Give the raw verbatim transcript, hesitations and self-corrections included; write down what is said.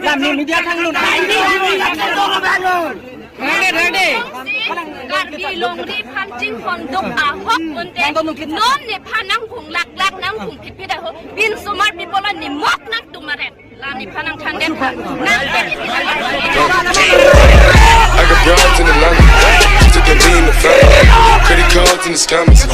Kami media thanglun. Rade, rade. Karbi longri aphan chingthonduk ahok unte, non nephan nangkung laklak nangkung phitphit ahok. Bin sumar people on nimok nangtum maren. La nephan nangthan det. Nang I got broads in Atlanta, took a lean in the family, credit cards and the scammers.